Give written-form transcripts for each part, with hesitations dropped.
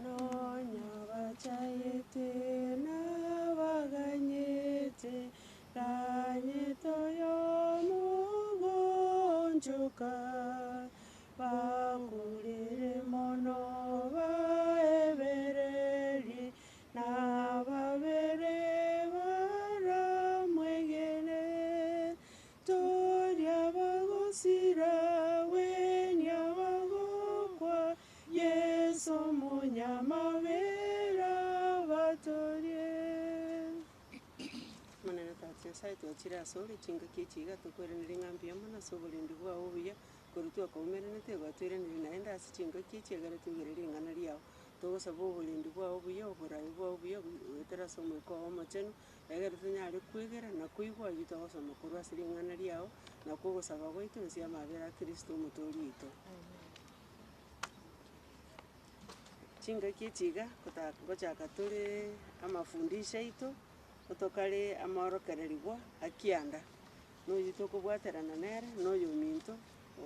Nonya bachayete nabaganyete, ganyete oyomo ogoonchoka, bakurire mono baebererie, nababere baramwegene. Toria bagosira, gwenia bagokwa, Yeso omonyamabera abatorie. Omonene Tata Nyasae twachire asore chingaki echi iga tokweranera ng'a mbuya mono ase oborendi bwao obuya, korwa twakoumeranete gwatoiraneire naende ase chingaki echi ekero toigwere ring'ana riao. Togosaba oborendi bwao obuya, oborai bwao obuya goetera ase Omoika oo Omochenu, egere tonyare kwegera na koigwa ayio togosoma korwa ase ring'ana riao, nakwo ogosaba gwaito inse y'amabera a Kristo Omotoori oito. Chingaki echi iga, gota ngochaka tore amafundisho aito, otokare amaorokererigwa akianda, na oyio tokobwaterana nere, na oyominto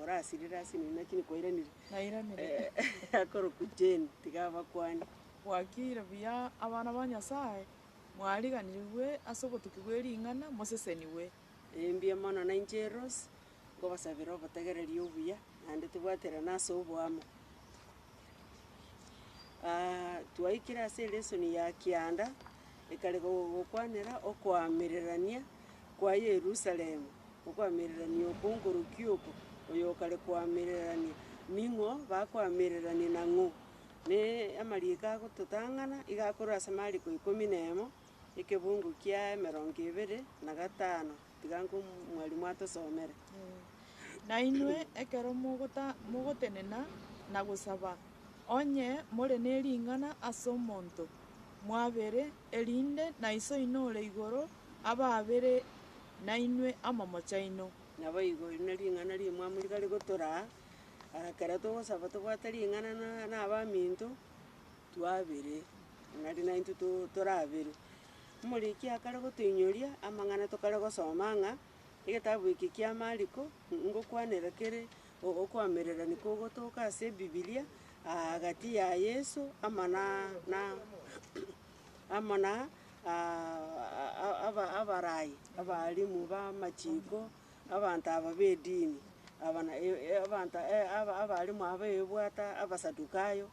orasirire asinini lakini kwairanire, Nairanire. akorokwa Jane, tiga abakwanie. Bwakire buya abana ba Nyasae, mwariganirigwe ase obotuki bwe ring'ana, mosesenigwe. Ee mbuya mono nainche Rose, nkobasabera obotegereri obuya, naende tobwaterane ase oboamo. Twaikire ase elesoni ya kianda, ekare gokwanera okoamererania kwa Yerusalemu, okoamererania oko nkorokia oko, oyo okare koamererania, ning'o bakoamererania nang'o? Ne amariko agototang'ana, iga akorwa ase Mariko ikomi na emo, ekebungu kia emerongo ebere na gatano, tiga nko mwalimu atosomere. Na inwe ekero mogota mogotenena na gosaba, onye more ne ring'ana ase omonto, mwabere, erinde na Iso oino ore igoro abaabere nainwe amamocho aino. Naboigo eri nering'ana rimwamu rigare gotoraa, ekero togosaba tobwate ring'ana na na abaminto, twabere, nari naintwe to toraberwe. Omoriki akare gotoinyoria amang'ana tokare gosoma ng'a, egetabu eke kia Mariko, ngokwanera kere okoamererania kogotoka ase ebibilia, gati ya Yeso amo na na amo na abarai, abalimu ba amachiko, abanto aba ba edini, aba na abanto abalimu aba ebwate abasadukayo,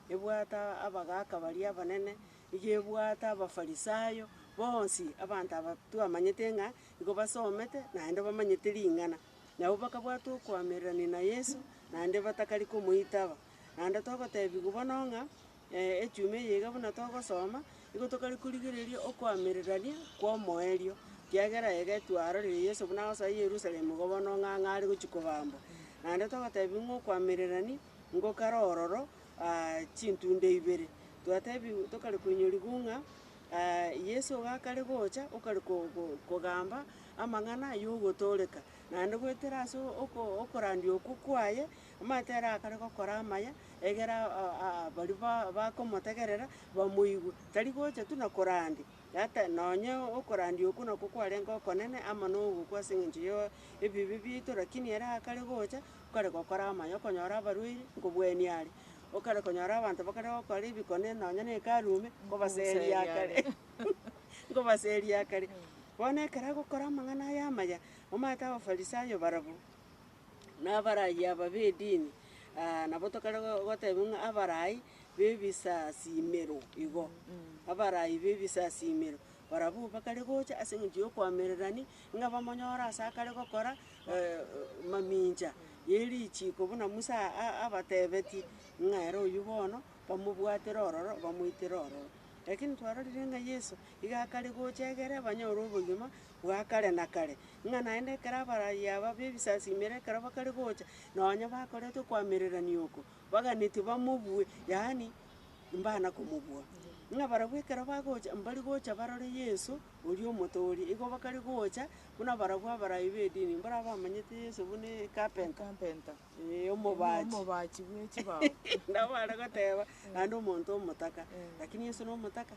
ebwate abagaka baria abanene, nigo ebwate abafarisayo, bonsi abanto aba twamanyete ng'a nigo basomete naende bamanyete ring'ana. Nabo bakabwata okoamererania na Yeso, naende batakari komoitaba. Naende togotebiwa bono ng'a echuma eye iga buna togosoma, nigo tokari korigereria okoamererania kwa omoerio, ekiagera iga twarorire Yeso buna agosoa Yerusalemu igo bono ng'a ng'a are gochia kobambwa. Naende togotebiwa ng'a okoamererania, ngokare ororo chintunda ibere. Twatebiwa tokare koinyoriwa ng'a Yeso iga akare gocha, okare ko- ko kogamba amang'ana ya ogotooreka, naende goetera ase oko okorandia okwo kwaye, omanyete ere akare gokora amaya, egere aa baria ba bakomotegerera bamoigwe. Tari gocha tu na korandia, ata nonye okorandia okwo nakwo kwarenge okonene amo na ogokwa ase eng'encho ya ebibe biaito, lakini ere akare gocha, okare gokora amaya, okonyora abarwaire nkobwania are, okare konyora abanto bakare gokora ebikone nonye na hekalu ime, nkobaseria akare nkobaseria akare. Bono ekero agokora amang'ana aya amaya, omanyete abafarisayo barabwo, na abarai aba ba edini, nabo tokare goteba ng'a abarai ba ebisasimero igo, abarai ba ebisasimero, barabwo bakare gocha ase eng'encho ya okoamererania, ng'a bamonyore ase akare gokora mamincha ya erichiko buna Musa abatebetie, ng'a ere oywo bono bamobwatere ororo, bamoitere ororo. Lakini twarorire ng'a Yeso, iga akare gocha egere banyore obogima bwa kare na kare, ng'a naende ekero abarai aba ba ebisasimero ekero bakare gocha, nonye bakorete okoamererania oko, baganetie bamobue, yaani mbana komobua. Ng'a barabwo ekero bagocha, mbari gocha barore Yeso oria omotoori, igo bakare gocha buna barabwo abarai ba edini, mbare abamanyete Yeso buna ecarpenter. Carpenter. Ee, omobachi. Omobachi bwe chibao. Nabo bare goteba, naende omonto omotaka, lakini Yeso na omotaka,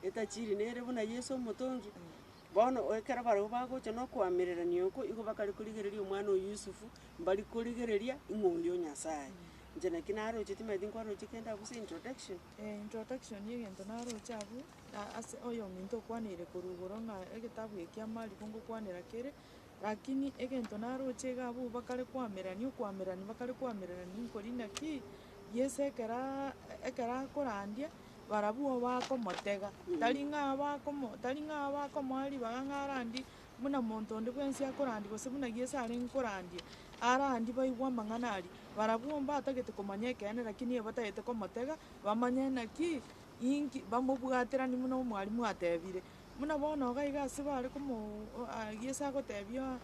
etachiri nere buna Yeso omotongi. Bono ekero barabwo bagocha na okoamererania okwo, igo bakare korigereria omwana o Yusufu, mbari korigereria ing'o oyo o Nyasaye. Inche naki naroche timanyeti nkwaroche kende abwo ase introduction. Introduction ya egento naroche abwo, ase oyominto okwaneire korwa igoro ng'a egetabu eke kia Mariko ngokwanera kere, lakini egento naroche iga abwo bakare koamererania okoamererania bakare koamererania nkori naki, Yeso ekeraa ekero akorandia, barabwo bakomotega, tari ng'a bakomo tari ng'a bakomoa ribaga ng'a arandie buna monto onde bwensi akorandia gose buna Yeso arenge korandia, arandie baigwe amang'ana aria. Barabwo mbatagete komanya ekeene lakini ebatagete komotega, bamanye naki, inki bamobwaterani buna omwalimu atebire. Buna bono iga iga ase bare komo Yeso agotebia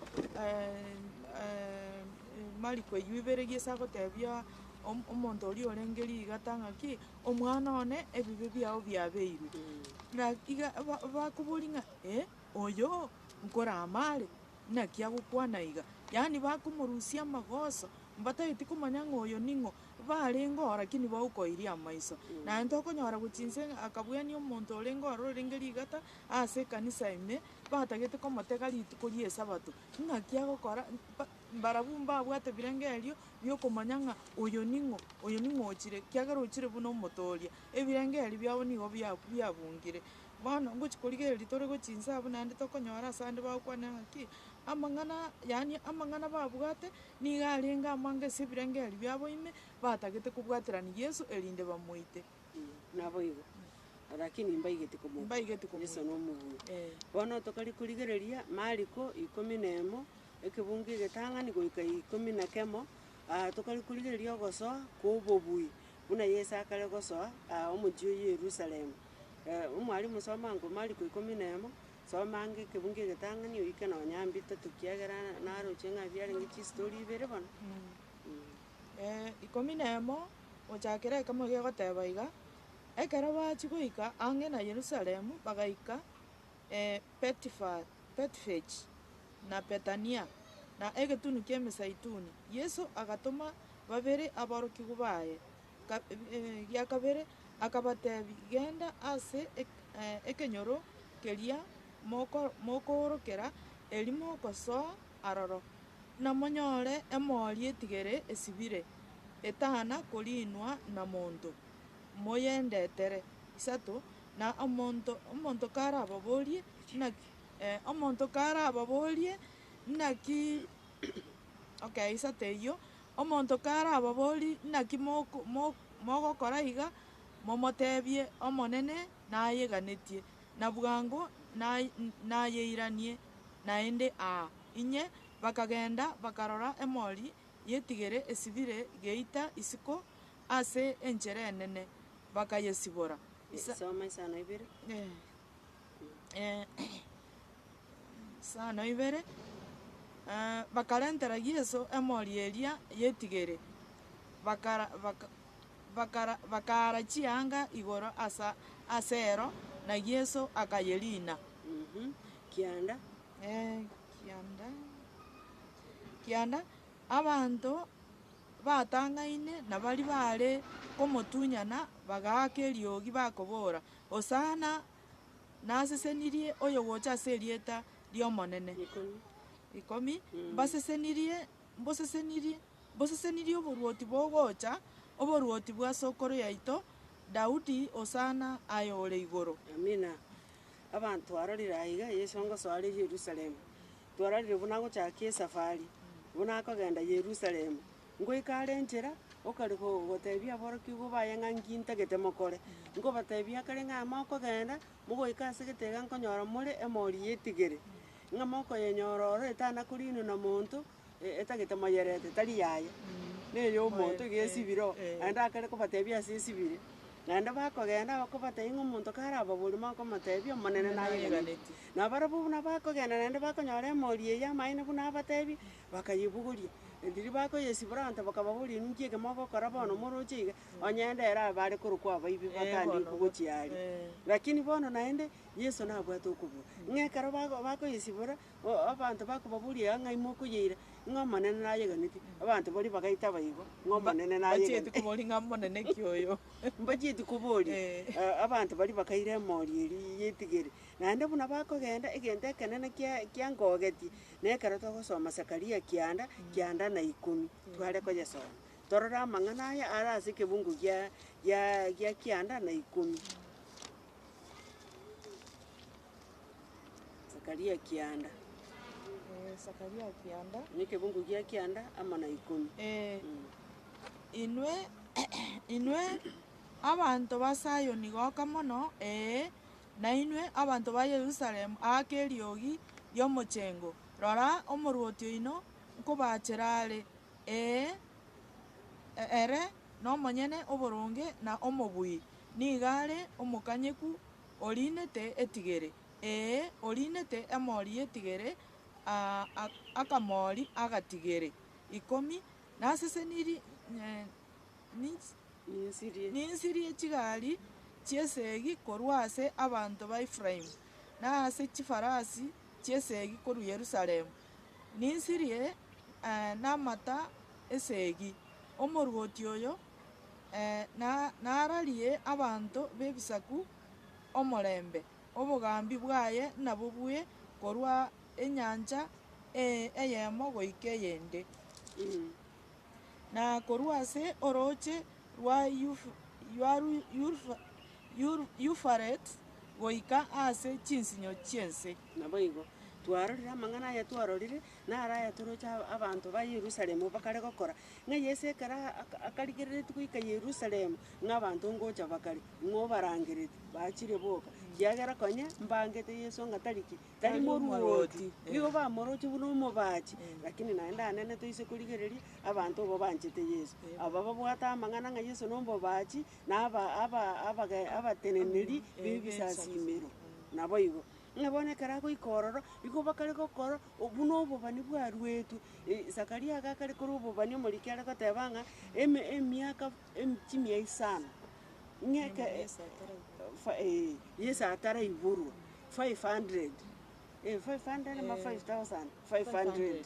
Mariko eywo ibere Yeso agotebia omonto oria orenge rigata ng'aki, omwana one ebibe biago biabeirwe. Iga bakoboria ng'a eh, oyo nkorama are? Naki agokwana iga? Yaani bakomorusia amagoso, mbatageti komanya ng'a oyo ning'o, barenge oo lakini baokoiria amaiso. Naende tokonyora gochia inse ng'a akabwania omonto orenge ororo orenge rigata ase ekanisa ime, batagete komotega rituko ria esabato, ng'aki agokora mbarabwo mbabwate birengererio biokomanya ng'a oyo ning'o, oyo ning'o ochire, ekiagera ochire buna omotoria. Ebirengererio biabo nigo biabungire. Bono ngochia korigereria tore gochia inse abwo naende tokonyora ase ande bagokwanera ng'aki, amang'ana yaani amang'ana babwate, nigo arenge amange ase ebirengererio biabo ime, batagete kobwaterania Yeso erinde bamoite. Naboigo, lakini mbaigeti komobua. Mbaigeti Yeso komoita. nomobui. Eh. Bono tokari korigereria Mariko ikomi na emo, ekebungo egetang'ani goika ikomi na kemo, tokari korigereria ogosoa kwa obobui, buna Yeso akare gosoa omochie o Yerusalemu. Omwalimu soma ango Mariko ikomi na emo, soma ange ekebungo egetang'ani oike nonya mbitato kiagera naroche ng'a biarenge chistori ibere bono. Ikomi na emo, gochakera ekemo gegoteba iga, ekero bachia goika ang'e na Yerusalemu, bagaika Betfage na Bethania, na egetunu ki'Emesaituni. Yeso agatoma babere aborokigwa baye, gia kabere, akabatebia, Genda ase ekenyoro keria mokoorokera, erio mogosoa aroro, namonyore emori etigere esibire, etana korinwa na monto, moyendetere. Isato, na omonto omonto karababorie naki omonto karababorie naki okay isato eyio, omonto karababorie naki moko mogokora iga, momotebie Omonene nayeganetie, na bwango nayeiranie naende aa. Inye bakagenda bakarora emori y'etigere esibire geita isiko ase enchera enene, bakayesibora. Soma isano ibere. Isano ibere, bakarentera Yeso emori eria y'etigere, bakara baka bakara bakaara chianga igoro asa ase ero, na Yeso akayeriina. Kianda. Kianda kianda, abanto batang'aine na baria baare komotunyana bagaaka eriogi bakobora, Hosana! Nasesenirie oyogocha ase erieta ri'Omonene. Ikomi, mbasesenirie, mbosesenirie, mbosesenirie oboruoti bogocha, oboruoti bwa sokoro yaito Daudi, Hosana aye ore igoro. Amina. Abanto twarorire aiga, Yeso ngosoa are Yerusalemu. Twarorire buna agochakia esafari, buna akogenda Yerusalemu. Ngoika are enchera, okare gotebia aborokigwa baye ng'a nki ntagete mokore. Nkobatebia akare ng'a mokogenda, mogoika ase gete iga nkonyora more emori yetigere, ng'a mokoyenyora ororo etana korinwa na monto, etagete moyerete, tari yaye, na eya omonto iga esibire oo, naende akare kobatebia ase esibire, naende bakogenda bakobatebia ng'a omonto karababorie mokomotebia omonene nayeganetie. Nabarabwo buna bakogenda naende bakonyora emori eye amaene buna abatebie, Bakayebogoria, riria bakoyesibora abanto bakababoria, Ninki eke mogokora bono moroche iga? Onye ende ere abare korokwa abaibi batandikwe gochia aria. Lakini bono naende, Yeso nabwate okobua, ng'a ekero bago bakoyesibora, abanto bakobaboria iga ng'ai mokoyeira, ng'a Omonene nayeganetie, abanto baria bagaita abaigwa, ng'a Omonene Mbachieti koboria ng'a Omonene ki oyo. Mbachieti koboria, abanto baria bakaira emori eria yetigere. Naende buna bakogenda, egento ekenene kia kiangogetie, Na ekero togosoma Zakaria kianda, kianda na ikomi, tware koyesoma. Torore amang'ana aya are ase ekebungo gia gia gia kianda na ikomi. Zakaria kianda. Zakaria kianda. Na ekebungo gia kianda amo na ikomi. Inwe inwe abanto ba Sayoni goka mono, ee, nainwe abanto ba Yerusalemu aaka eriogi ri'omochengo. Rora, omorwoti oino nkobachera are, ee, ere nomonyene oboronge na omobui, nigo are omokanyeku orinete etigere, ee, orinete emori y'etigere, akamori agatigere ikomi, naseseniri ninsirie chigari chi'esegi korwa ase abanto ba Efraimu, na ase chifarasi chi'esegi korwa Yerusalemu, ninsirie namata 'esegi. Omorwoti oyo nararie abanto b'ebisaku omorembe, obogambi bwaye nabobue korwa enyancha eyemo goika eyende, na korwa ase orooche rwa Yufareti goika ase chinsinyo chi'ense. Naboigo twarorire amang'ana aya twarorire, naro aya toroche abanto ba Yerusalemu bakare gokora, ng'a Yeso ekero akarigereretie goika Yerusalemu, ng'a abanto ngocha bakare, ng'a obarangeretie, bachire boka, kiagera konya mbangete Yeso ng'a tari ki? Tari moruoti, nigo bamoroche buna omobachi, lakini naende anene toise korigereria, abanto igo banchete Yeso. Aba babwate amang'ana ng'a Yeso na omobachi, na aba aba abage abateneneri ba ebisasimero, naboigo. Ng'a bono ekero agoika ororo, igo bakare gokora buna obobani bwaruetwe, Zakaria iga akare korwa obobani omoriki are goteba ng'a eme emiaka chimia isano, ng'a eke Yeso ataraiborwa, 500, 500 ama 5000, 500,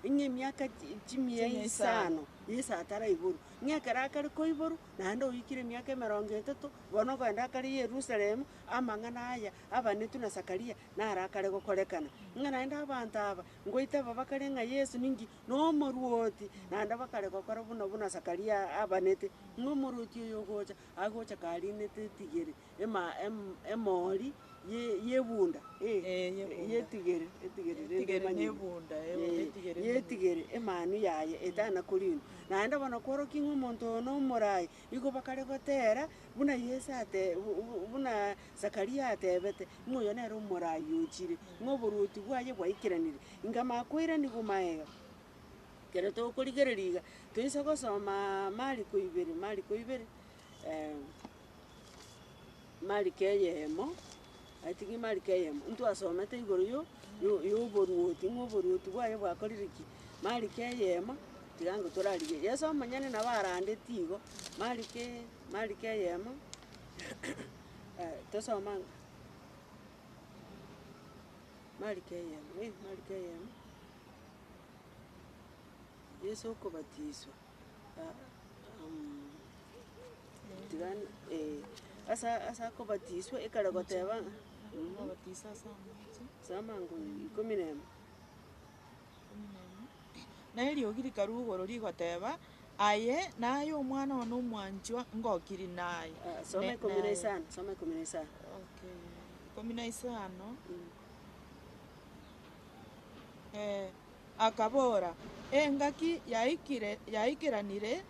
ng'a emiaka chimia isano Yeso ataraiborwa, ng'a ekero akare koiborwa, naende oikire emiaka emerongo etato, bono okogenda akare Yerusalemu, amang'ana aya abanetwe na Zakaria naro akare gokorekana. Ng'a naende abanto aba, ngoitaba bakare ng'a Yeso ninki? Nomoruoti, naende bakare gokora buna buna Zakaria abanete, ng'a omoruoti oyo ogocha, agocha karinete etigere ema em emori ye yebunda eh, Eh, yebunda. yetigere etigere rende Etigere na emanyire. ebunda, eh, etigere na ebunda. Yetigere emanu yaye etana korindwa. Naende bono kworokia ng'a omonto oyo na omorai, igo bakare gotera buna Yeso ate bu- bu buna Zakaria atebete, ng'a oyo nere omorai ochire, ng'a oboruoti bwaye bwaikeranire. Inga makoiranigwa magega, ekero tokorigereria iga, toise gosomaaa Mariko ibere, Mariko ibere Mariko eyemo, I think Mariko eyemo, ntwasomete igoro yo yo ya oboruoti ng'a oboruoti bwaye bwakorire ki? Mariko eyemo, tiga ngo torarigie, Yeso omonyene nabo arandeti igo, Mariko Mariko eyemo tosoma ng'a Mariko eyemo eh, Mariko eyemo, Yeso okobatiswa tiga ase ase akobatiswa ekare goteba ng'a Okobatisa ase amache. Soma ango ikomi na emo. Na eriogi rikarua igoro rigoteba, Aye naye Omwana one omwanchwa, ngokiri naye. Soma ikomi na isano, soma ikomi na isano. Okay, ikomi na isano. Akabora, Engaki yaikire yaikeranire,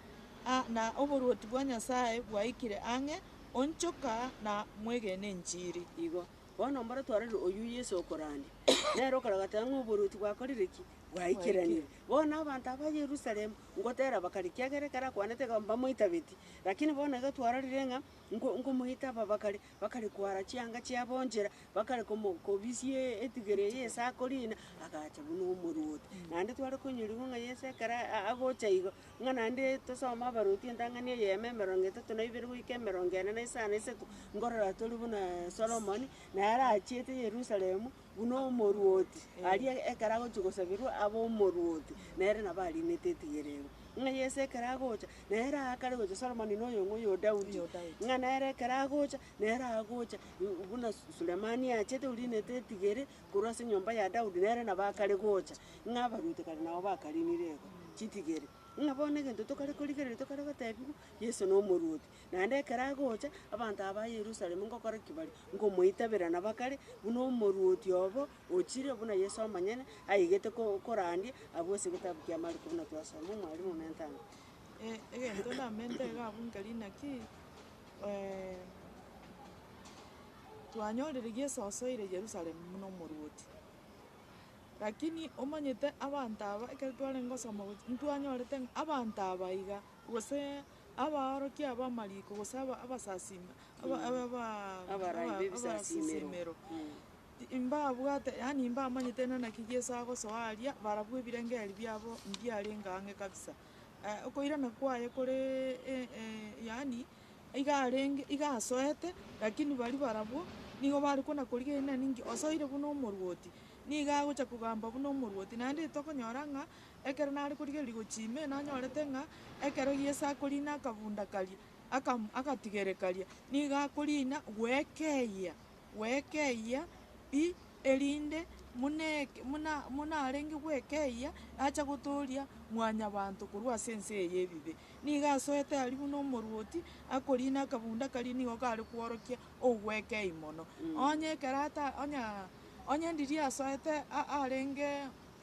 na oboruoti bwa Nyasae bwaikire ang'e, onchoka na mwegene enchiri. Igo bono mboro twarorire oyio Yeso okorandia, nere okora goteba ng'a oboruoti bwakorire ki? Bwaikeranire. Bono abanto aba Yerusalemu, ngotera bakare, ekiagera ekero akwanete iga mbamoitabeti, lakini bono iga twarorire ng'a nko nkomoitaba bakare, bakare kwara chianga chiabo nchera, bakare komo kobisia etigere eye ase akorina, agacha buna omorwoti. Naende tware konyorigwa ng'a Yeso ekero agocha igo, ng'a naende tosome abarwoti entang'ani eyemo emerongo etato na ibere goika emerongo ene na isano na isato, nkorora tore buna Solomon, nere achiete Yerusalemu buna omorwoti, aria ekero agochia gosaberwa abe omorwoti, nere nabo arinete etigere ero. Ng'a Yeso ekero agocha, nere akare gocha Solomon na oyong'o oyo Daudi, Oyo Daudi. ng'a nere ekero agocha, nere agocha buna Sulemani achete orinete etigere korwa ase enyomba ya Daudi, nere nabo akare gocha, ng'a abaruoti kare nabo bakarinire igo, chitigere. Ng'a bono egento tokare korigereria tokare gotebiwa, Yeso na omorwoti. Naende ekero agocha, abanto aba ba Yerusalemu ngokora ki bare? Nkomoitaberana bakare, buna omorwoti obo ochire buna Yeso omonyene, aigete ko korandia abwo ase egetabu kia Mariko buna twasoma omwalimu omentano. Egento ndamente iga abwo nkeri naki, twanyorire Yeso osoire Yerusalemu buna omorwoti. Lakini omanyete abanto aba ekero twarenge gosoma gochia ntwanyorete ng'a abanto aba iga, gose abaorokia b'amariko gose aba abasasima aba aba aba Abarai b'ebisasimero. abasisimero, mbabwate yaani mbamanyete ng'a naki Yeso agosoa aria, barabwo ebirengeri biabo mbiarenge ang'e kabisa. Okoirana kwaye kore yaani iga arenge iga asoete, lakini baria barabwo, nigo bare kona korigereria ng'a ninki osoire buna omorwoti, nigo agocha kogamba buna omorwoti. Naende tokonyora ng'a, ekero nare korigereria gochia ime, nanyorete ng'a, ekero Yeso akorina akabunda karia, akam akatigere karia, nigo akorina goekeyia goekeyia pi erinde muna eke muna muna arenge goekeyia, acha gotoria mwanyabanto korwa ase ense eye ya ebibe. Nigo asoete aria buna omorwoti, akorina akabunda karia nigo kare kworokia ogwekei mono. Onye ekero ata onyaa onye ndiria asoete a- arenge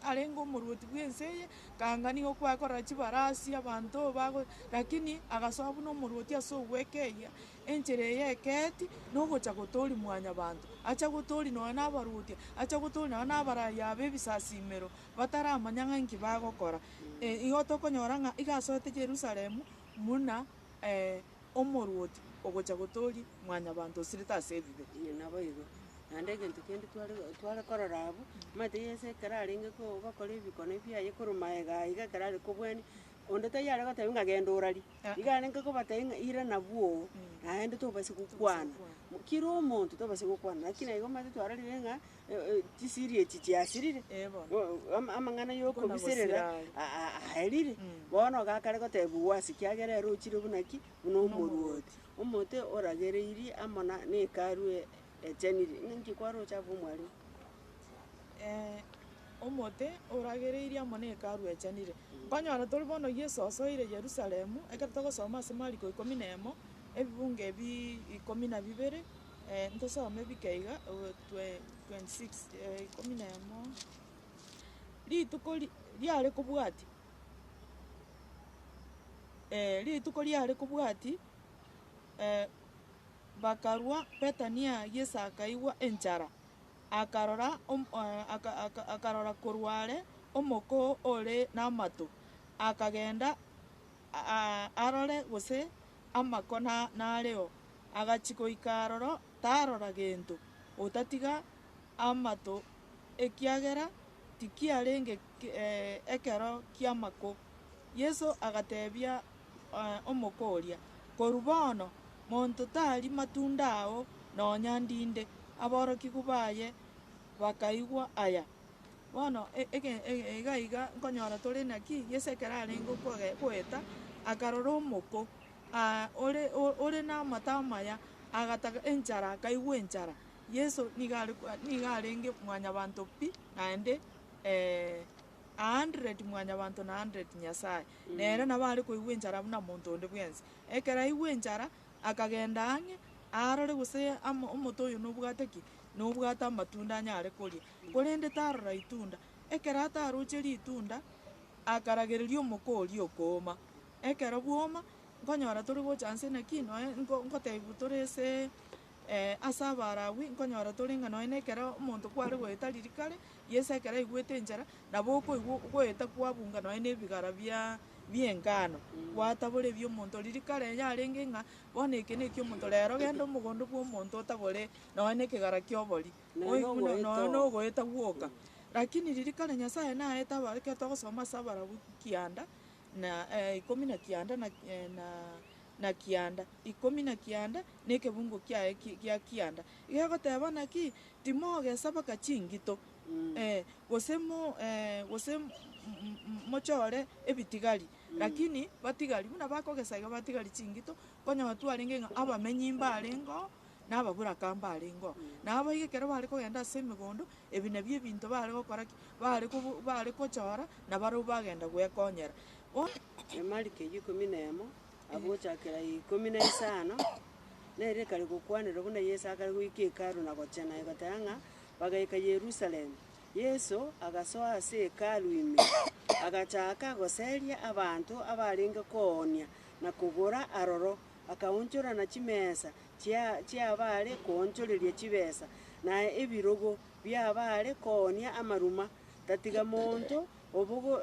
arenge omorwoti bwa ense eye, kanga nigo kwakorora chibarasi abanto bago lakini agasoa buna omorwoti ase ogwekeyia, enchera eye ekeeti, na ogocha gotoria mwanyabanto, acha gotoria nonya na abarwoti, acha gotoria nonya na abarai aba ebisasimero, bataramanya ng'a inki bagokora. Igo tokonyora ng'a iga asoete Yerusalemu buna omorwoti ogocha gotoria mwanyabanto osirete ase ebibe. Inye naboigo. Naende egento kende tware tware korora abwo, omanyete Yeso ekero arenge ko gokora ebikone biaye korwa maega aiga ekero are kobwania, onde taiyo are gotebia ng'a genda orarie, iga arenge kobatebia ng'a irana bwogo, naende tobasa gokwana. Kera omonto tobasa gokwana, lakini aiga omanyete twarorire ng'a chisiri echi chiasirire, Eh bono. o- ama amang'ana ya Kona okobiserera gosira are. a- a- aerire, bono iga akare gotebiwa ase kiagera ere ochire buna ki? Buna omorwoti. Omote oragereirie amo na na hekalu echenire, ng'a inki kwaroche abwo omwalimu? Omote oragereirie amo na hekalu echenire. Nkonyora tore bono Yeso osoire Yerusalemu, ekero togosoma ase Mariko ikomi na emo, ebibungo ebi ikomi na bibere, Ntosome bike iga, 26, 11, rituko riare kobwatia, rituko riare kobwatia, bakarwa Bethania Yeso akaigwa enchara, akarora akarora korwa are omoko ore namato, akagenda arore gose amako nareo. Agachia goika aroro, tarora gento, otatiga amato, ekiagera tikiarenge ekero ki'amako. Yeso agatebia omoko oria, Korwa bono monto tari matunda ao nonya ndinde. Aborokigwa baye bakaigwa aya. Bono iga iga nkonyora tore naki, Yeso ekero arenge goeta, akarora omoko. ore ore namato amaya, agataka enchara, akaigwa enchara. Yeso nigo are nigo arenge mwanyabanto pi, naende a hundred mwanyabanto na hundred Nyasaye. Nere nabo are koigwa enchara buna monto onde bwensi. Ekero aigwa enchara, akagenda ang'e, arore gose amo omote oyo nobwate ki? Nobwate amatunda anyare koria. Korende tarora itunda, ekero ataroche ritunda, akaragereria omoko oria okooma. Ekero bwoma, nkonyora tore gocha nse naki noe nko nkotebiwa tore ase ase Abalawi, nkonyora tore ng'a nonya na ekero omonto kware goeta riria kare, Yeso ekero aigwete enchara, nabo okoigwa goeta kwabunga nonya na ebigara bia bia engano, gwatabora ebia omonto riria kare yarenge ng'a bono eke na eki omonto, rero genda omogondo bwa omonto otabore nonya na ekegara kia obori, Nonya na oigwe ogoeta nonya na oo. ogoeta gwoka. Lakini riria kare Nyasaye naete aba ekero togosoma ase Abalawi kianda, na ikomi na kianda na na kianda, ikomi na kianda, na ekebungo kiaye gia kianda. Iga egoteba naki, timogesa baka chingito, gose mo gose mochore ebitigari, lakini batigari buna bakogesa iga batigari chingito, konyora twarenge ng'a abamenyi mbarengeo, na ababuraka mbarengeo. Nabo iga ekero bare kogenda ase emegondo, ebi nabio ebinto bare gokora ki? Bare kobu bare kochora, na barobwo bagenda gwekonyera. Bono. Emariko eyio ikomi na emo, abwo gochakera 15, nere ekare gokwanera buna Yeso akare goika Hekalu na gochena, egoteba ng'a bagaika Yerusalemu. Yeso agasoa ase Hekalu ime, agachaka goseria abanto abarenge koonia na kogora aroro, akaonchorana chimesa chia chiabare koonchoreria chibesa, na ebirogo biabare koonia amaruma, tatiga monto obogo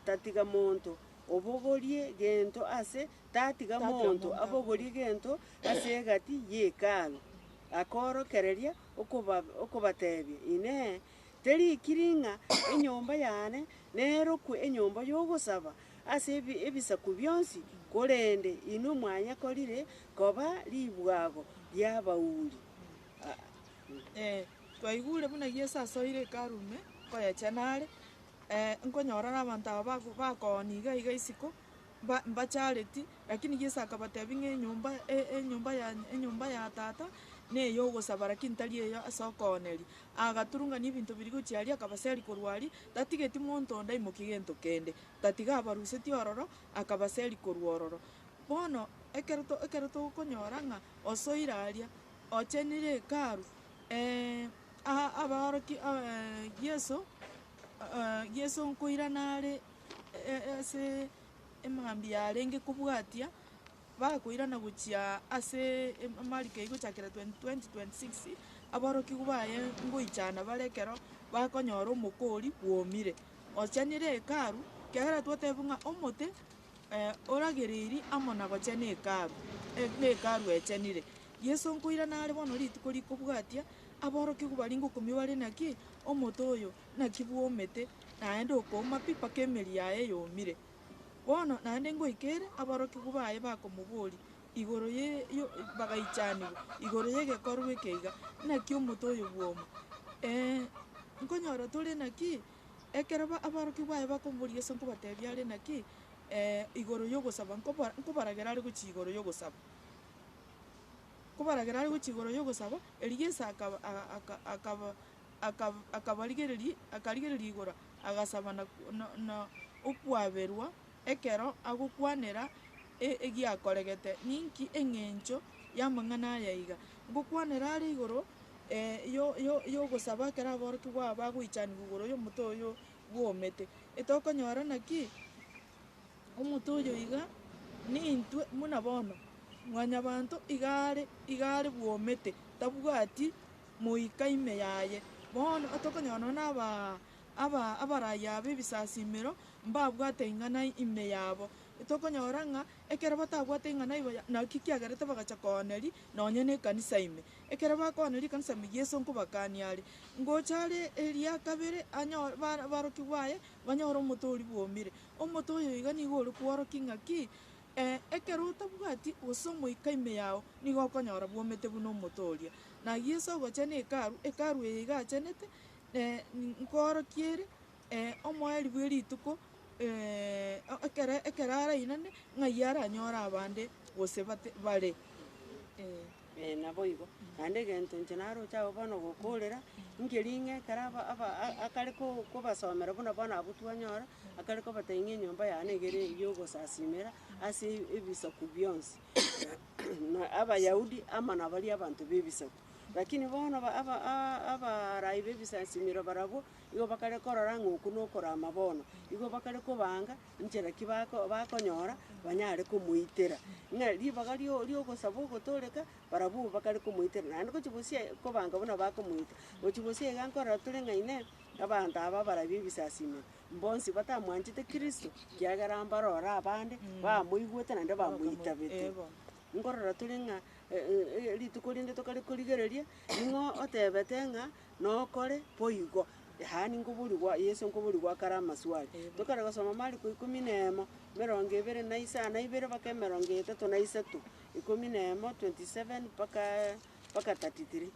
tatiga monto obogorie gento ase tatiga Tatiga monto monto abogorie gento ase egati ye Hekalu. Akorokereria okoba okobatebia, Inee, terikiri ng'a enyomba yane nerokwe enyomba y'ogosaba ase ebi ebisaku bionsi? Korende inwe mwanyekorire koba ribwago ri'abauri. Eh, twaigure buna Yeso asoire Hekalu ime, nkoyechena are, nkonyora na abanto aba bago bakoonia iga iga isiko, mba mbachareti, lakini Yeso akabatebia ng'a enyomba e- enyomba ya enyomba ya tata, na eyogosaba lakini tari eyo ase okooneria. Agaturungania ebinto biria gochia aria akabaseria korwa aria, tatigeti monto onde aimokie gento kende, tatiga abarusetie ororo, akabaseria korwa ororo. Bono, ekero to ekero tokonyora ng'a osoire aria, ochenire hekalu, aa abaorokia Yeso, Yeso nkoirana are ase emambia yarenge kobwatia, bakoirana gochia ase Mariko eywo gochakera 2026, aborokigwa baye ngoichana bare ekero bakonyora omokori bwomire. Ochenire hekalu, ekiagera twatebiwa ng'a omote oragereirie amo na gochena hekalu, na hekalu echenire. Yeso nkoirana are bono rituko rikobwatia, aborokigwa baria ngokumia bare naki, omote oyo naki bwomete, naende okooma pi mpaka emeri yaye yomire. Bono naende ngoika ere, aborokigwa baye bakomoboria igoro ye yo bagaichanigwa igoro y'egekorwa eke iga, naki omote oyo bwoma? Nkonyora tore naki, ekero ba aborokigwa baye bakomoboria Yeso nkobatebia are naki, igoro y'ogosaba nkoba nkobaragera are gochia igoro y'ogosaba. Nkobaragera are gochia igoro y'ogosaba, erio Yeso akaba aka akaba aka akabarigereria akarigereria igoro agasaba na na na okwaberwa ekero agokwanera e- egiakoregete. Ninki eng'encho y'amang'ana aya iga? Ngokwanera are igoro yo yo yogosaba ekero aborokigwa aba bagoichanigwa igoro y'omote oyo bwomete. Etokonyora naki, omote oyo iga, nintwe buna bono, mwanyabanto iga are iga are bwomete, tabwati moika ime yaye. Bono otokonyora nonya na abaa aba abarai aba ebisasimero, mbabwate ing'ana ime yabo. Tokonyora ng'a ekero batabwate ing'ana igo naki kiagerete bagacha kooneria nonye na ekanisa ime. Ekero bakooneria ekanisa ime Yeso nkobakania are, ngocha are eria kabere anyo ba barokigwa aye banyore omote oria bwomire. Omote oyo iga nigo ore kworokia ng'aki, ekero otabwati gose omoika ime yao, nigo okonyora bwomete buna omote oria. Na Yeso ogochena hekalu, hekalu eye iga achenete, nkoorokia ere omoerio bwe rituko ekero ekero arainane, ng'ai aranyore abande gose bate bare. Eh naboigo, naende egento inche naroche abwo bono gokorera, nkeri ng'a ekero aba aba a- akare ko kobasomera buna bono abwo twanyora, akare kobatebia ng'a enyomba yane egere ya ogosasimera ase ebisaku bionsi, na abayahudi amo na baria abanto ba ebisaku. Lakini bono ba aba abarai ba ebisasimero barabwo, igo bakare korora ng'a okwo nokorama bono, igo bakare kobanga nchera ki bako bakonyora banyare komoitera. Ng'a ribaga rio riogosaba ogotooreka, barabwo bakare komoitera naende gochia bosia kobanga buna bakomoita. Gochia bosia iga nkorora tore ng'a inee, abanto aba abarai ba ebisasimero, mbonsi batamwanchete Kristo, kiagera mbarore abande, bamoigwete naende bamoitabete. Nkorora tore ng'a rituko rinde tokare korigereria, ning'o otebete ng'a nokore boigo, yaani nkoborigwa Yeso nkoborigwa akare amaswali. Tokare gosoma Mariko ikomi na emo, emerongo ebere na isano na ibere mpaka emerongo etato na isato, ikomi na emo 27 mpaka mpaka 33.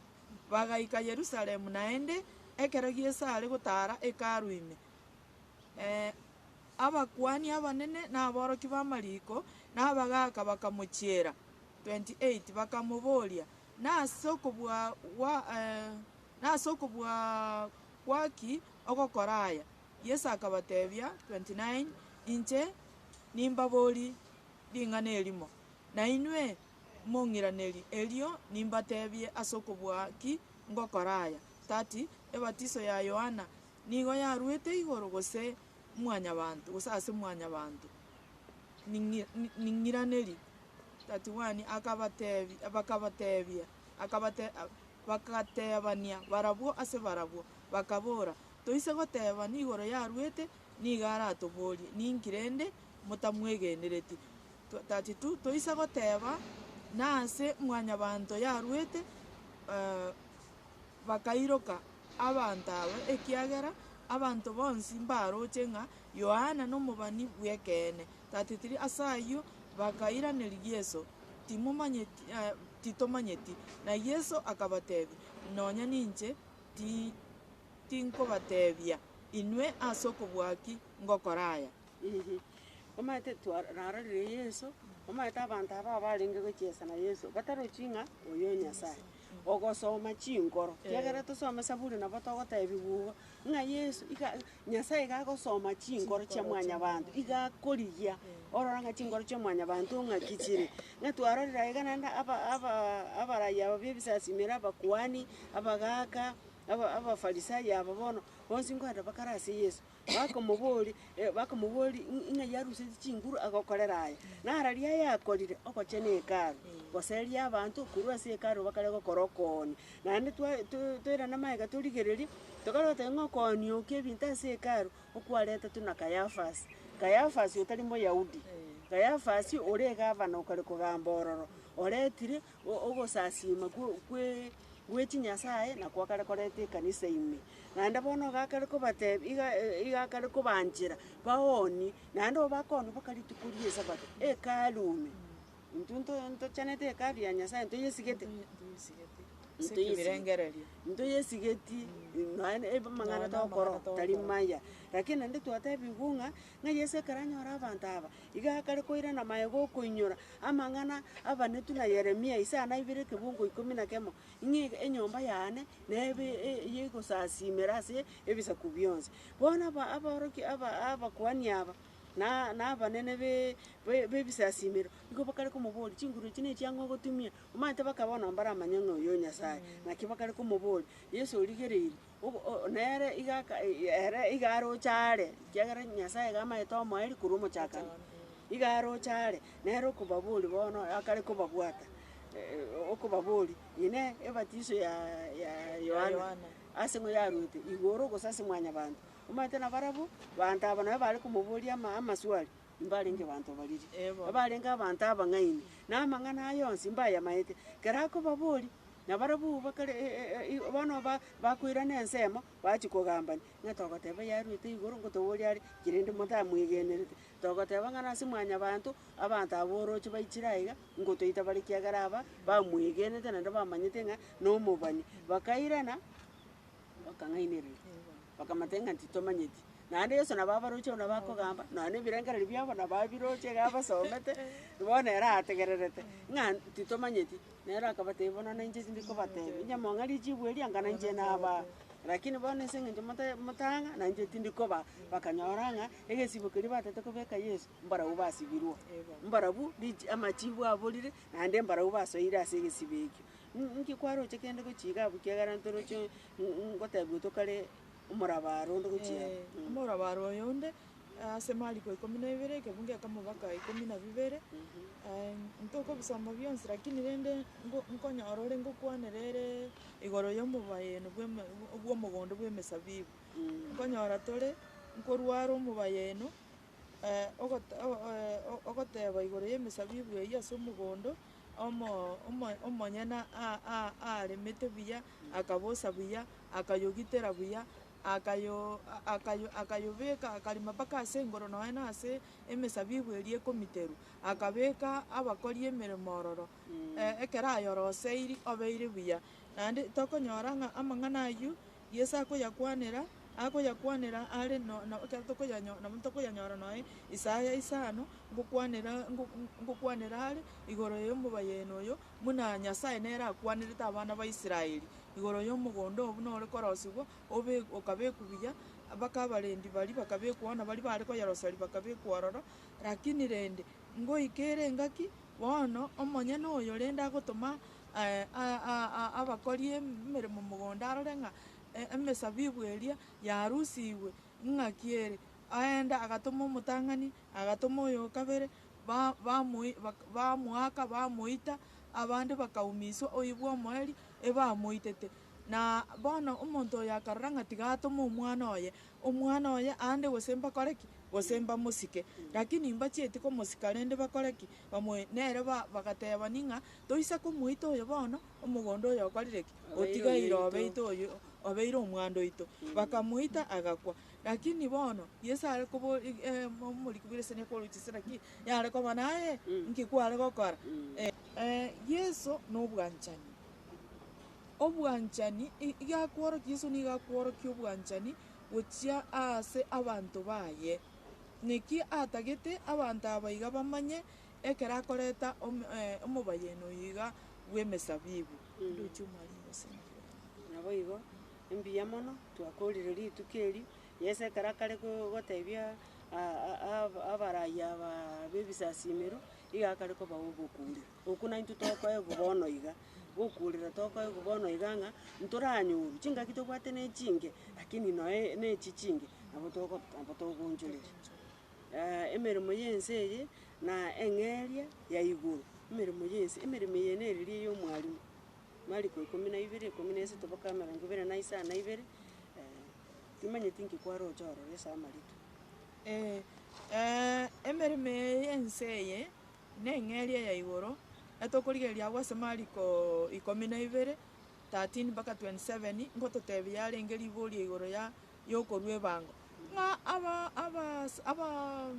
Bagaika Yerusalemu naende, ekero Yeso are gotaara Hekalu ime. Abakuani abanene na aborokia b'amariko na abagaaka bakamochiera, 28 bakamoboria, Nase okobua gwa nase okobua gwa ki ogokora aya? Yeso akabatebia, 29 Inche. Nimbabori ring'ana erimo, na inwe mong'iraneri, erio nimbatebie ase okobua ki ngokora aya. 30 Ebatiso ya Yohana nigo yaruete igoro gose mwanyabanto, gose ase mwanyabanto? Ning'i ning'iraneri. 31 Akabatebi bakabatebia akabate bagatebania barabwo ase barabwo, bakabora, Toise goteba nigoro yaruete, nigo aratoborie, Ninki rende motamwegenereti? 32 Toise goteba, Nase mwanyabanto yaruete, bakairoka abanto aba, ekiagera abanto bonsi mbaroche ng'a Yohana nomobani bw'ekeene. 33 Ase ayio bakairaneria Yeso, Timomanyeti, titomanyeti. Na Yeso akabatebia, Nonya ninche ti tinkobatebia inwe ase okobua ki ngokora aya. Omanyete twa narorire Yeso, omanyete abanto aba abarenge gochiesa na Yeso, batarochi ng'a oyo Nyasaye, ogosoma chinkoro, kiagera tosome saburi nabo togotebiwa igo, ng'a Yeso iga Nyasaye iga agosoma chinkoro chia mwanyabanto, iga akorigia, orore ng'a chinkoro chia mwanyabanto ng'aki chire. Ng'a twarorire aiga naende aba aba abarai aba ba ebisasimero, abakuani, abagaka, aba abafarisayo aba bono, bonsi nkoenda bakare ase Yeso. Bakomoboria bakomoboria ng'ai aruseti chinguru agokorera aya, nararia ayakorire ogochena hekalu, goseria abanto korwa ase hekalu bakare gokora okoonia. Naende twa to toirane magega torigereria, tokare goteba ng'a okoonia okwo ebinto ase hekalu, okwaretetwe na Kayafasi, Kayafasi otari moyahudi, Kayafasi ore egavana okare kogamba ororo, oretire ogosasima kwo kwe gwe chinyasaye nakwo akare koreta ekanisa ime. Naende bono iga akare kobatebia iga iga akare kobanchera baoonie, naende obakooni mpaka rituko ria esabato, hekalu ime. Intwe nto ntochanete hekalu ya Nyasaye ntoyesigete? Ase ekebirengererio. Ntoyesigeti nonya amang'ana Nonya togokora amang'ana tari togokora. maya. Lakini naende twatebigwa ng'a, ng'a Yeso ekero anyore abanto aba, iga akare koirana maega okoinyora amang'ana abanetwe na Yeremia ise anaibere ekebungo ikomi na kemo, ng'a enyomba yane nebe yegosasimera ase ebisaku bionsi. Bono aba abaorokia aba abakuani aba, na na abanene be ebisasimero, nigo bakare komoboria chinguru echi na echiang'o ogotumia, omanyete baka bono mbaramanye ng'a oyo Nyasaye, naki bakare komoboria, Yeso origereirie, ogo o nere iga aka ere iga aroche are, ekiagera Nyasaye iga amaete omoerio korwa omochakano, iga aroche are, nere okobaboria bono akare kobabwata, okobaboria, inee ebatiso ya ya Yohana, ase ng'o yarwete, igoro gose ase mwanyabanto? Omanyete nabarabwo, banto aba nabo bare komoboria ama amaswali, mbarenge banto bariri, abarenge abanto abang'aini, na amang'ana aya onsi mbayamaete. Ekero akobaboria, nabarabwo bakare bono ba bakoirana ensemo, bachia kogambania, ng'a togoteba yaruete igoro ngotoboria are, ki rende motamwegenerete. Togoteba ng'a nase mwanyabanto, abanto aba oroche baichire aiga, ngotoita bare ekiagera aba, bamwegenete naende bamanyete ng'a na omobani. Bakairana, bakang'ainereria, bakamotebia ng'a titomanyeti. Naende Yeso nabo abaroche buna bakogamba, nonya na ebirengererio biabo nabo abiroche iga abasomete, bono ere ategererete, ng'a titomanyeti. Nere akabatebia bono na inche tindi kobatebia, inche mong'e richibu eria anga na inche nabaa. Lakini bono ase eng'encho mote motang'a, na inche tindi kobaa. Bakanyora ng'a, egesibo keria batete kobeka Yeso, mbarabwo basibirwe, mbarabwo richi amachibu aborire, naende mbarabwo basoire ase egesibo ekio. Nki kwaroche kende gochia iga abwo ekiagera ntoroche ngotebiwa tokare omorabaro onde gochia abwo. Omorabaro oyo onde, ase Mariko ikomi na ibere, ekebungo ekemo mpaka ikomi na bibere, ntokobisoma bionsi lakini rende nko nkonyora ore ngokwanera ere igoro ya omobayeno bwa eme bwa omogondo bwa emesabibu. Nkonyora tore, nkorwara omobayeno ogote ogoteba igoro ya emesabibu eywo ase omogondo, omo omo omonyene a- a- aremete buya, akabosa buya, akayogitera buya, akayo akayo akayobeka akarema mpaka ase engoro nonya na ase emesabibu eria ekomiterwa, akabeka abakori emeremo ororo, ekero ayoroseiri obeire buya. Naende tokonyora ng'a amang'ana aywo, Yeso akoyakwanera. Akoyakwanera are no no ekero tokoyanyo nabo tokoyanyora noe Isaya isano, ngokwanera ngo ngokwanera are igoro ya omobayeno oyo, buna Nyasaye nere akwanerete abana ba Israeli, igoro ya omogondo obwo nore korosigwa, obe okabekwa buya, mpaka abarendi baria bakabekwa na baria bare koyoroseria bakabekwa ororo, lakini rende, ngoika ere engaki, bono omonyene oyo rende agotoma abakori emeremo mogondo arore ng'a emesabibu eria yarusigwe ng'aki ere. Aende agatoma omotang'ani, agatoma oyo o kabere, ba- bamoi bak- bamoaka bamoita, abande bakaumiswa oibwa omoerio, ebamoitete. Na bono omonto oyo akarora ng'a tiga atome omwana oye, omwana oye aande gose mbakore ki? Gose mbamosike. Lakini mbachieti komosika rende bakore ki? Bamoe nere ba bagatebani ng'a toisa komoita oyo bono, omogondo oyo okorire ki? Obeire Otigaire oyoito. obeite oyo obeire omwando oito. Bakamoita agakwa. Lakini bono, Yeso are kobo omoriki bw'ereseni akoroche naki yare koba naye, nki kware gokora? Yeso nobwanchani. Obwanchani, iga akworokia Yeso nigo akworokia obwanchani gochia aase abanto baye. Naki atagete abanto aba iga bamanye ekero akoreta omobayeno oyo iga bw'emesabibu. Ndoche omwalimu gose nki bono. Naboigo, mbuya mono, twakorire rituko erio, Yeso ekero akare gotebia abarai aba ba ebisasimero, iga akare kobaa obokurera. Okwo naintwe tokoegwa bono iga, gokurera tokoegwa bono iga ng'a, ntoranyorwa, chingaki tobwate na echinge, lakini noe na echi chinge, nabo togo nabo togoonchoreria. Emeremo ya ense eye, na eng'eria ya igoro, emeremo ya ense, emeremo eye neriria ya omwalimu, Mariko ikomi na ibere, ikomi na isato mpaka emerongo ebere na isano na ibere, timanyeti nki kwaroche ororo ase amarito. Emeremo eye ya ense eye, na eng'eria ya igoro, etokorigereria agwo ase Mariko ikomi na ibere, 13 mpaka 27, ngototebia yarenge riborio igoro ya yokorua ebango, ng'a aba abas aba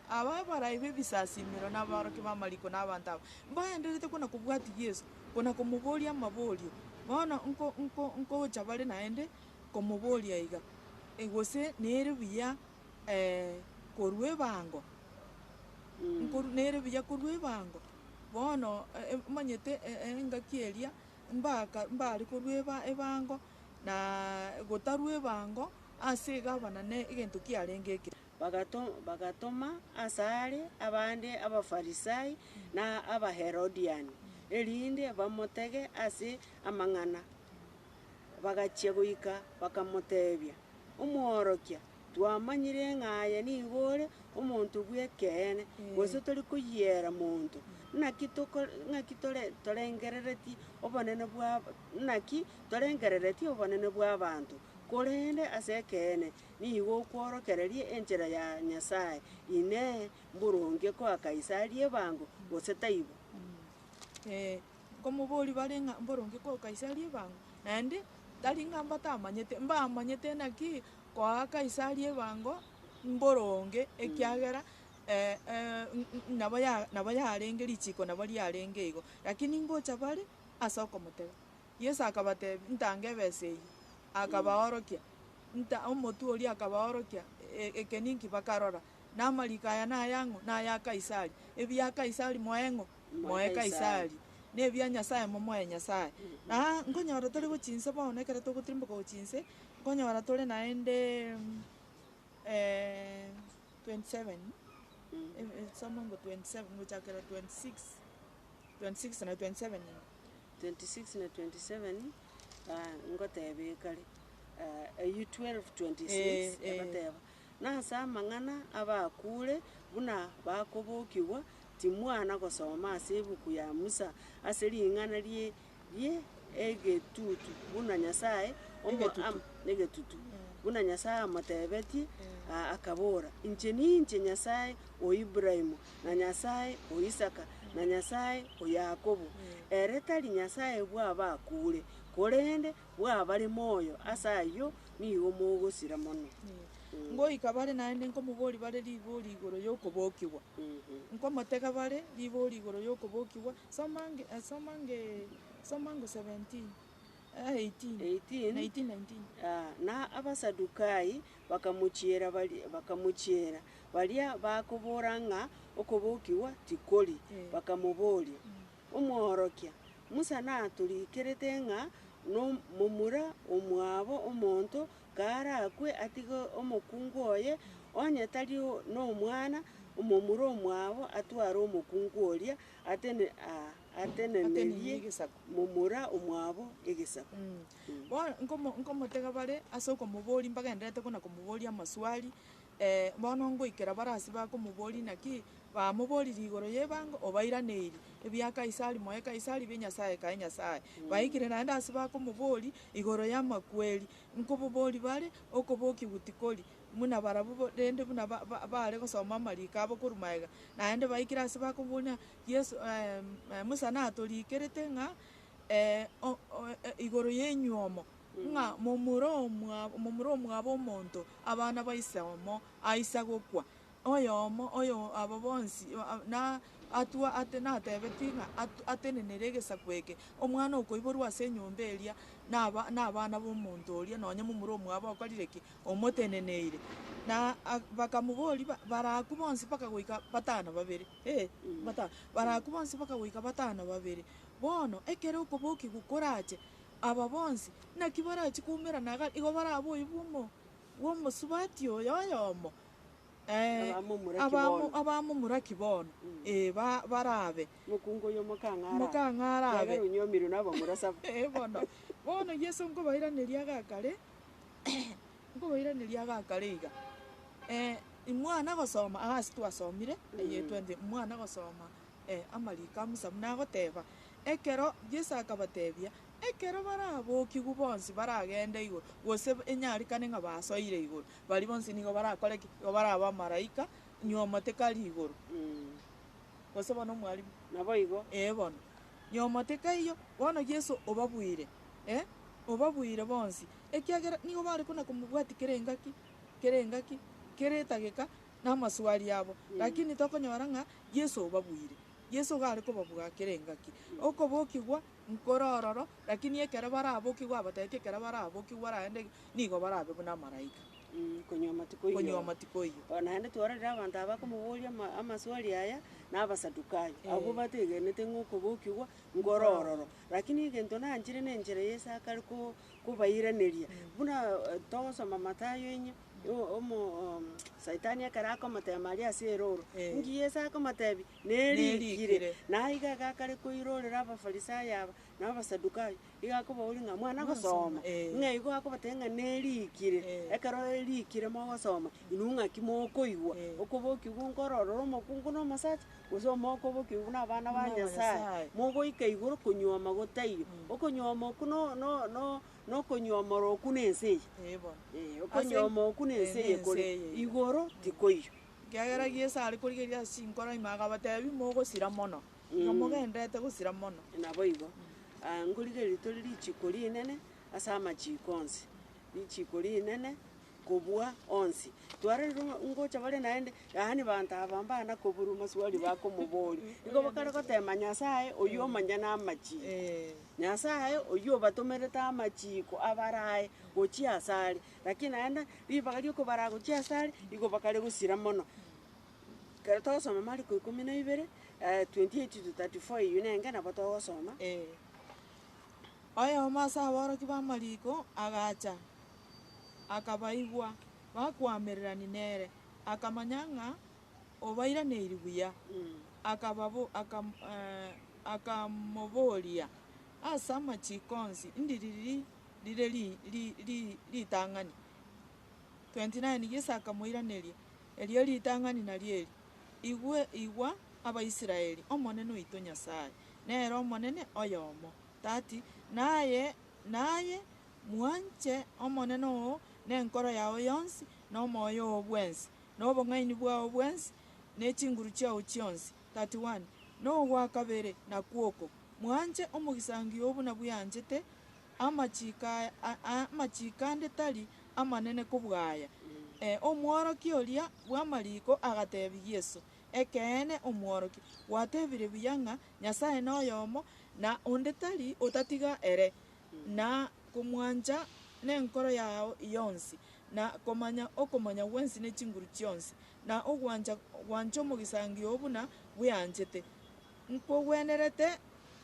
aba abarai b'ebisasimero na abaorokia b'amariko na abanto aba, mbaendererete kona kobwatia Yeso, kona komoboria amaborio. Bono nko nko nkocha bare naende komoboria iga, gose nere buya korua ebango. Nkoru nere buya korwa ebango, bono omanyete engaki eria, mbaka mbare korwa eba ebango, na gotarwa ebango ase egavana ne egento kiarenge eke. Bagato bagatoma asare abande Abafarisai na Abaherodiani, erinde bamotege ase amang'ana. Bagachia goika, bakamotebia, Omworokia, twamanyire ng'a aye nigo ore omonto bw'ekeene, gose tori koyiera monto, naki toko ng'aki tore torengerereti obonene bwa naki torengerereti obonene bw'abanto, korende ase ekeene nigo okworokereria enchera ya Nyasae. Inee! Mboronge koa Kaisari ebango, gose taibo? Nkomoboria bare ng'a mboronge koa Kaisari ebango? Naende tari ng'a mbatamanyete, mbamanyete naki koa Kaisari ebango mboronge ekiagera nabo ya nabo yarenge richiko nabo riarenge igo. Lakini ngocha bare ase okomotega. Yeso akabatebia, ntange ebesa eyio, akabaorokia, nta omotwe oria akabaorokia eke ninki bakarora, na amariko aya nayang'o? Naya Kaisari, ebia Kaisari moe ng'o? Moe Kaisari, na ebia Nyasae momoe Nyasae. Na nkonyora tore gochia inse bono ekero togotirimboka gochia inse, nkonyora tore naende 27, soma ngo 27 gochakera 26, 26 na 27 iga. 26 na 27, ngoteba ekare, eywo 12:26 egoteba. Nase amang'ana abakure buna bakobokigwa, timwana gosoma ase ebuku ya Musa ase ring'ana rie rie egetutu buna Nyasae omo Egetutu. am egetutu, buna Nyasae amotebetie, akabora, Inche ninche Nyasae o Ibrahimu, na Nyasae o Isaka, na Nyasae o Yakobo. Ere tari Nyasae bw'abakure, korende bw'abare moyo, ase ayio nigo mogosira mono. Ngoika bare naende nkomoboria bare ribori igoro y'okobokigwa. Nkomotega bare ribori igoro y'okobokigwa, soma nge soma nge soma ngo 17. 18 18 19 19. Ah, na Abasadukai bakamochiera baria bakamochiera baria bakobora ng'a okobokigwa tikori, Eh. bakamoboria, Omworokia, Musa natorikerete ng'a no momura omwabo omonto karakwe atige omokungu oye, onye tari nomwana, omomura omwabo atware omokungu oria, atene ah, Atenenerie atenenerie egesaku. momura omwabo egesaku. Bono nkomo nkomotega bare ase okomoboria mbagenderete kona komoboria amaswali, bono ngoikera bare ase bakomoboria naki, bamoboriri igoro ya ebango obairaneiri, ebia Kaisari moe Kaisari, bia Nyasaye kae Nyasaye. Baikire naende ase bakomoboria igoro ya amakweri, nkoboboria bare, okobokigwa tikori, buna barabwo bo rende buna ba- ba- bare gosoma amariko abo korwa magega, naende baikire ase bakoboria Yeso Musa natorikerete ng'a o- o- igoro y'enywomo, ng'a momura omwabo momura omwabo omonto abana ba ise omo aisa gokwa, oyomo oyo abo bonsi na atwa ate natebetie ng'a at- atenenere egesaku eke, omwana okoiborwa ase enyomba eria, naba nabana ba omonto oria nonye momura omwabo okorire ki? Omoteneneire. Na bakamoboria ba barakwa bonsi mpaka goika batano babere. Eh, batano. Barakwa bonsi mpaka goika batano babere. Bono, ekero okobokigwa korache, aba bonsi, naki barachie koumerana iga, igo barabe oyio bwa omo bwa omosubati oyo oyomo, Abamomura ki abamo bono. abamomura ki bono, eh, ba barabe. Mokungu oyo mokang'ara Mokang'ara abe. Kiagera onywomirwe na abamura saba. Eh bono, bono Yeso nkobairaneria iga kare, nkobairaneria iga kare iga, mwana gosoma iga ase twasomire, eye twente mwana gosoma amariko a Musa buna agoteba, ekero Yeso akabatebia, ekero barabokigwe bonsi baragende igoro, gose enyarekane ng'a basoire igoro, baria bonsi nigo barakore ki? Nigo barabe amaraika, nywomo tekari igoro. Gose bono omwalimu? Naboigo. Ee bono. Nywomo tekaiyo, bono Yeso obabuire, eh, obabuire bonsi, ekiagera nigo bare kona komobwatia kera engaki, kera engaki, kera etageka, na amaswali abo. Lakini tokonyora ng'a Yeso obabuire. Yeso iga are kobabua kera engaki. Okobokigwa nkore ororo, lakini ekero barabokigwe abatebetie ekero barabokigwe baraende nigo barabe buna amaraika. Konywa tikoiyo. Konywa tikoiyo. Bono naende twarorire abanto aba bakomoboria ama amaswali aya, na abasadukayo, abwo bategenete ng'a okobokigwa nkore ororo. Lakini egento nanchire na enchera Yeso akare ko kobairaneria, buna togosoma Mathayo enye, o- omo saitani ekero akomotema aria ase eroro, nki Yeso akomotebia? Nerikire. Nerikire. Na iga iga akare koirorera abafarisayo aba, na abasadukayo, iga akobaboria ng'a mwana gosoma, ng'a igo akobatebia ng'a nerikire, ekero erikire mogosoma, inwe ng'aki mokoigwa, okobokigwa nkoro ororo omokungu na omosacha, gose omokobokigwa buna abana ba Buna Nyasaye, Nyasaye. mogoika igoro konyuoma gotaiyo. Okonyuoma okwo no no no nokonyuomora okwo na ense eye. Ee bono. Eh, okonyuoma okwo na ense Ase- eye na kore, ense eye iga. igoro tikoiyo. Ekiagera Yeso are korigereria ase chinkoro ime akabatebia, mogosira mono, igo mogendererete gosira mono. Naboigo, nkorigereria tore richiko rinene ase amachiko onsi, richiko rinene kobua onsi. Twarorire ng'a ngocha bare naende, yaani banto aba mbana koburwa maswali bakomoboria, nigo bakare gotema Nyasaye oywo omonyene amachiko. Nyasaye oywo obatomerete amachiko abarae gochia asare, lakini naende ribaga ria okobaraa gochia asare, igo bakare gosira mono. Ekero togosoma Mariko ikomi na ibere, 28 to 34 eywo nenge nabo togosoma. Oyomo ase aborokia b'amariko agacha, akabaigwa bakoamererania nere, akamanya ng'a obairaneiri buya, akababo akam akamoboria, Ase amachiko onsi ndiriri rire ri ri ri ritang'ani? 29 Yeso akamoiraneria, Erio ritang'ani nario eri, Igwe igwa Abaisraeli, Omonene oito Nyasae, nere Omonene oyomo. 30 naye naye mwanche Omonene oo nenkoro yao yonsi, na omoyo oo bwensi, na obong'aini bwao bwensi, ne chinguru chiao chionsi. 31 Na ogwa kabere nakwo oko, Mwanche omogisangio oo buna bweanchete, amachiko aya amachiko ande tari amanene kobua aya. Omworokia oria bw'amariko agatebia Yeso, Ekeene, Omworokia, gwatebire buya ng'a Nyasae noyomo, na onde tari otatiga ere. Na komwancha nenkoro yao yonsi, na komanya okomanya gwensi ne chinguru chionsi, na ogwancha gwancha omogisangio oo buna bweanchete, nkogwenerete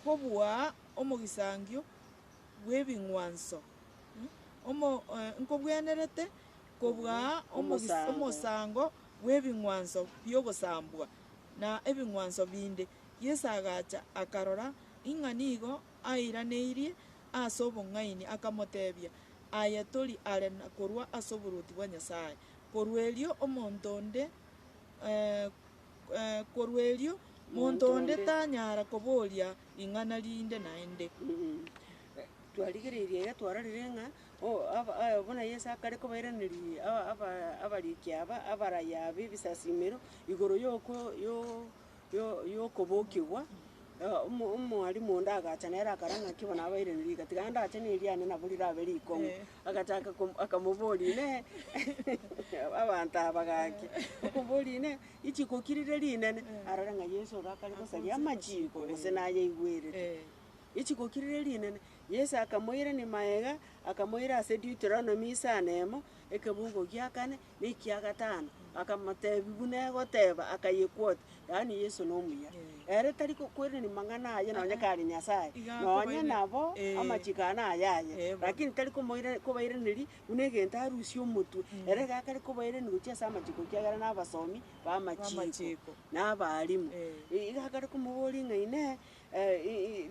kobua omogisangio bw'ebing'wanso, omo nkogwenerete kobua omogis omosango bw'ebing'wanso bi'ogosambwa, na ebing'wanso binde. Yeso agacha akarora ing'a nigo airaneirie ase obong'aini, akamotebia, Aye tori are korwa ase oboruoti bwa Nyasae. Korwa erio omonto onde korwa erio monto onde tanyara koboria ring'ana rinde naende. Twarigereirie iga twarorire ng'a buna Yeso akare kobairaneria abariki aba abaraya aba ebisasimero igoro yoko yo yokobokigwa, omwalimu onde agacha nere akara ng'aki bono abairaneria iga, tiga ndache na eriane nabo rirabe rikong'u. Agachaka kom akamoboria inee abanto aba gaki, okoboria inee richiko ki rire rinene? Arore ng'a Yeso iga akare gosaria amachiko gose nayaigwerete. Richiko ki rire rinene? Yeso akamoirania maega, akamoira ase Deuteronomy isano emo, ekebungo gia kane, na ekia gatano, akamotebia buna egoteba, akayequote, yaani Yeso nomuya. Ere tari kokoirania mang'ana aye nonye kare Nyasaye, Iga nonye akobaire- nabo Eh. amachiko aya nayaye, Eh, bono. lakini tari komoira kobairaneria buna egento arusie omotwe, ere iga akare kobairania gochia ase amachiko ekiagera na abasomi ba amachiko, B'amachiko. na abalimu. Eh. Iga akare komoboria ng'a inee,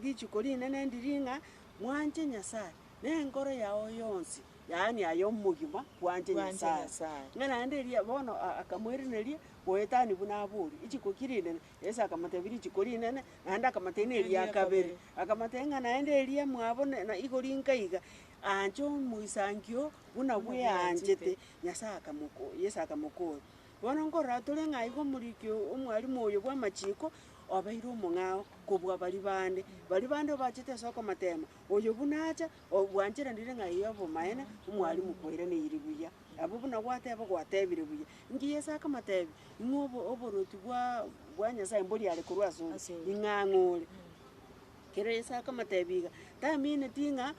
richiko rinene ndiri ng'a mwanche Nyasaye na enkoro yao yonsi, yaani aye omogima bwanche Bwanche Nyasaye. Nyasaye. Ng'a naende eria bono akamoiraneria goetania buna aboria, richiko ki rinene? Yeso akamotebia richiko rinene, naende akamotebia na eria Eria kabere. kabere. Akamotebia ng'a naende eria mwabo na na igo rinka iga, ancha omoisangio buna Buna bweanchete. bweanchete. Nyasaye akamoko Yeso akamokora. Bono nkorora tore ng'a igo omoriki omwalimu oyo bwa amachiko, obeire omong'ao kobua baria bande. Baria bande obachete ase okomotema, oyo buna acha, obwancheranire ng'a eeh obomaene, omwalimu kwairaneiri buya. Abwo buna gwateba gwatebire buya. Inki Yeso akamotebia? Ing'o obo oboruoti bwa bwa Nyasaye mbori are korwa asore, Asore. ing'a ang'e ore. Kero Yeso akamotebia iga, tamineti ng'a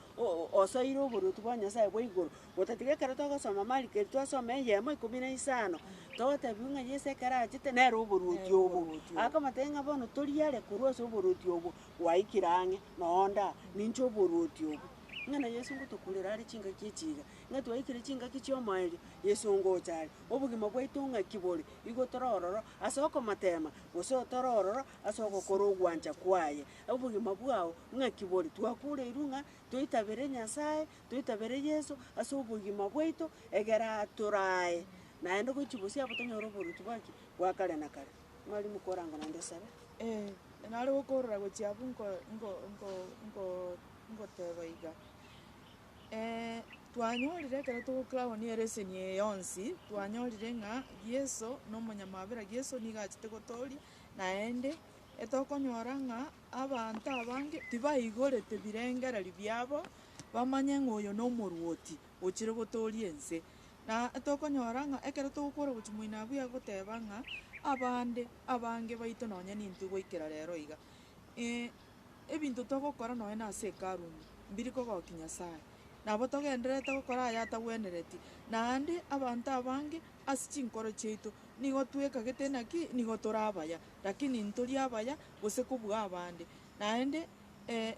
osoire oboruoti bwa Nyasaye bwa igoro, gotatiga ekero togosoma Mariko eria twasoma eyemo ikomi na isano, togotebiwa ng'a Yeso ekero achete nere oboruoti Nere obo. oboruoti obo. Akamotebia ng'a bono tori are korwa ase oboruoti obwo, gwaikire ang'e, nonde aa, ninche oboruoti obo. Ng'a na Yeso ngotokurera are chingaki echi iga, ng'a twaikire chingaki chia omoerio, Yeso ngocha are, obogima bwaito ng'aki bore, igo tore ororo ase okomotema, gose otore ororo ase ogokora ogwancha kwaye. Obogima bwao ng'aki bore? Twakureirwe ng'a toitabere Nyasaye, toitabere Yeso ase obogima bwaito, egere atorae, naende gochia bosio abwo tonyore oboruoti bwaki? Bwa kare na kare. Mwalimu koranga naende osabe. Eh, nare gokorora gochia abwo nko nko nko nko ngoteba iga, twanyorire ekero togocrown ereseni eye yonsi, twanyorire ng'a Yeso na omonyamabera Yeso nigo achete gotoria, naende etokonyora ng'a abanto abange tibaigorete birengererio biabo, bamanye ng'a oyo na omoruoti ochire gotoria ense. Na tokonyora ng'a ekero togokora gochia moino abwo agoteba ng'a abande abange baito nonye nintwe goikera rero iga, ebinto togokora nonye na ase hekalu ime, mbiri kogokia Nyasaye. Nabo togendererete gokora aya atagwenereti, naende abanto abange ase chinkoro chiaito nigo twekagete naki nigo tore abaya, lakini ntori abaya gose kobua abande. Naende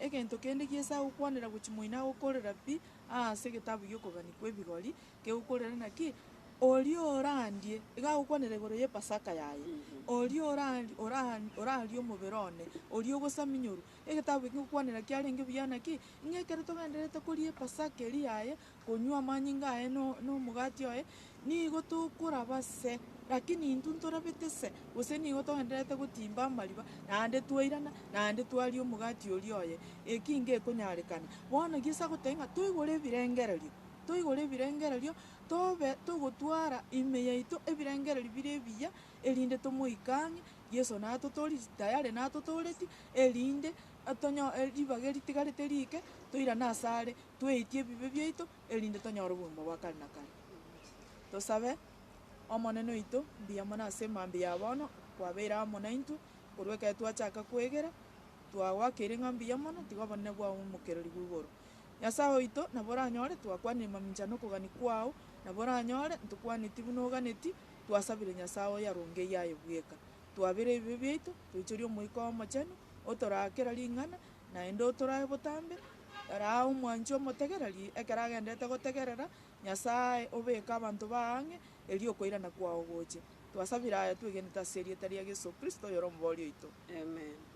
egento kende gi'Yeso agokwanera gochia moino agokorera pi aase egetabu gi'okogania kw'ebigori, kegokorera naki, oria orandie, iga agokwanera igoro y'Epasaka yaye, oria orari ora orarie omobere one, oria ogosaminyorwa, egetabu eke ngokwanera kiarenge buya naki, ng'a ekero togendererete koria Epasaka eria yaye, konywa amanyinga aye no na omogati oye, nigo tokoraba se, lakini intwe ntorabete se, gose nigo togendererete gotimba amariba, naende twairana, naende twaria omogati oria oye, eki ngekonyarekana. Bono Yeso agotebia ng'a toigore ebirengererio, toigore ebirengererio, tobe togotwara ime yaito ebirengererio bire ebiya, erinde tomoike ang'e, Yeso natotorie tayari natotoreti, erinde tonyo ribaga ritigarete riike, toirane asare, tweitie ebibe biaito, erinde tonyore obogima bwa kare na kare. Tosabe, Omonene oito, mbuya mono ase emambia ya bono, kwabeire amo naintwe, korwa ekero twachaka kwegera, twagoakeire ng'a mbuya mono, tiga obonene bwao omokereri bwa igoro. Nyasae oito, nabo oranyore twakwanire mamincha na okogania kwao, nabo oranyore ntokwaneti buna oganeti, twasabire Nyasae oyaronge yaye bweka. Twabere ebibe biaito, toichorie Omoika Omochenu, otoraa kera ring'ana, naende otorae botambe, raa omwanchi omotegereri, ekero agenderete gotegerera, Nyasae obeke abanto ba ang'e, erio okoirana kwao goche. Twasabire aya twegenete ase erieta ria Yeso Kristo oyore Omobori oito. Amen.